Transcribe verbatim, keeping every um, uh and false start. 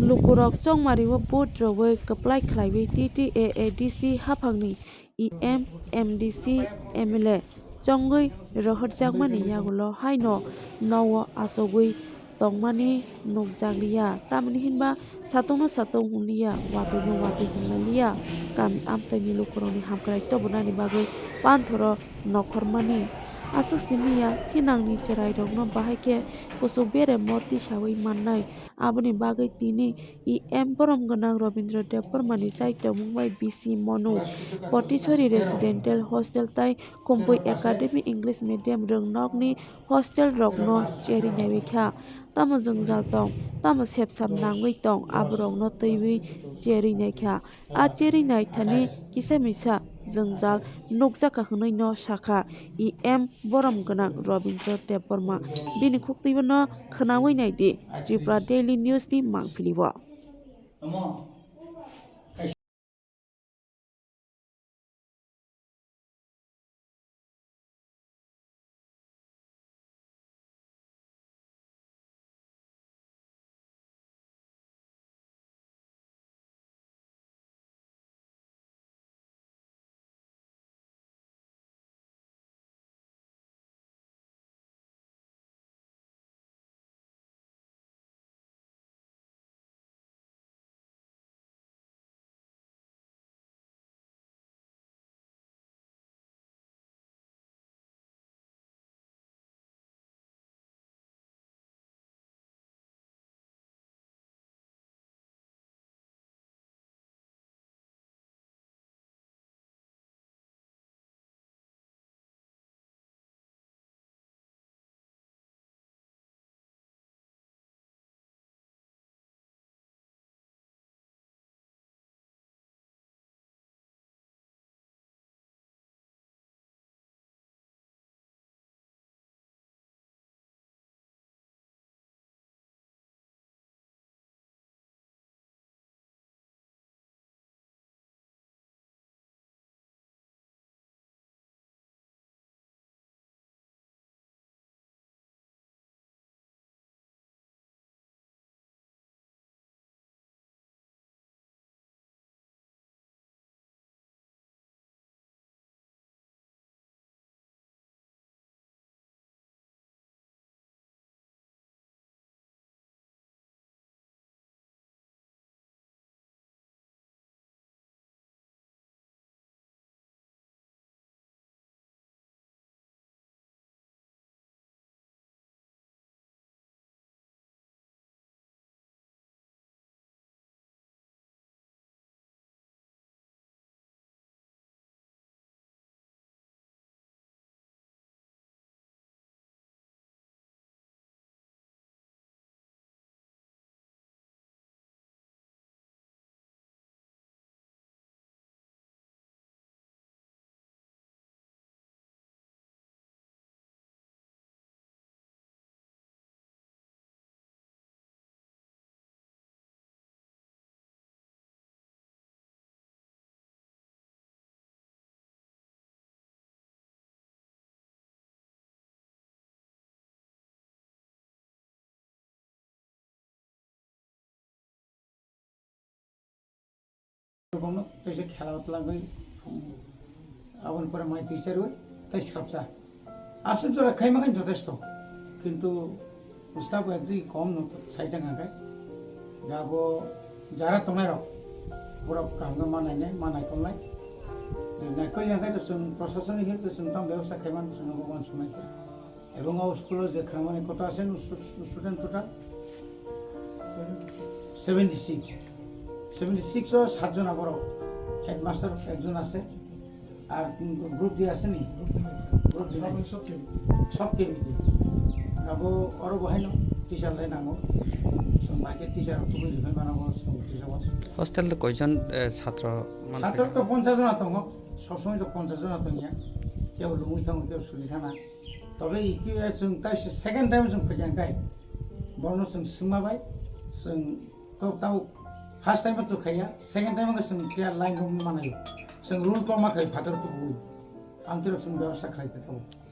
Lukurok chongmario vote rwui kwplai khlaiwi T T A A D C haphangni E M, M D C, M L A chongwi rohorjakmani yagulo haino nogo achugwi tongmani nukjakliya, tamni hinba satungno satung hwnliya, watwino watwi hwnlailiya. Kami amchaini lukurokni hamkrai tobonani bagwi panthoro nokhormani aswk simiya, thinangni chwrairokno bahai khe kuchuk beremo tisawi mannai. Aboni bagwi tini E M borom gwnang Robindra Debbarmani chai tongmung bai B C Monu, Potisori Residential Hostel tai Kumpui Academy English Medium rwngnokni hostel rokno cherwi naiwi kha. Tamo jwngjal tong, tamo sepsap nangwi tong, aborokno twiwi cherwi nai kha. A cherwi nai thani kisa misa jwngjal nukjakha hwnwi no sakha E M borom gwnang Robindra Debbarma. Bini khuktwibo no khwnawi nai di Tripura Daily News ni mangpili o. Kaisa khela twlangwi aboni pore mai twi charwi tei srapsa. Aswk jora khaima khe jotesto. Kintu staff ekdui kom no saijak hwnkhe. Gabo jara tongnai rok borok kaham khe ma nainai, ma naikolnai. Naikol ya khe to chwng proshasoni hiyo to chwng tamo bebostha khaimani chwng no uansuknai khe. Ebong o school o je khnamani koto ase student total? Seventy six. Seventy six o satjon aborok. Headmaster ekjon ase. Ar group di ase ni? Group di nai. Group di nai. Sob kemi. Sob kemi di. Abo oro bo haino teacher lai nango. So, bai khe teacher rok tubui rwkhe mano bo, so, teacher bo. Hostel o koijon, eh, satro man Satro to ponchas jona tongo. Sob somoi to ponchas jona tongya. Kebo lungwi thango, kebo suri thana. Tobe iki chwng tai se second time chwng phaiya kai. Bono chwng swngma bai, chwng to tau first time to khaiya, second time chwng kya line rok manayo. Chwng rule kok ma khai phatar to bui. Amtwi rok chwng bebostha khlai tongwi.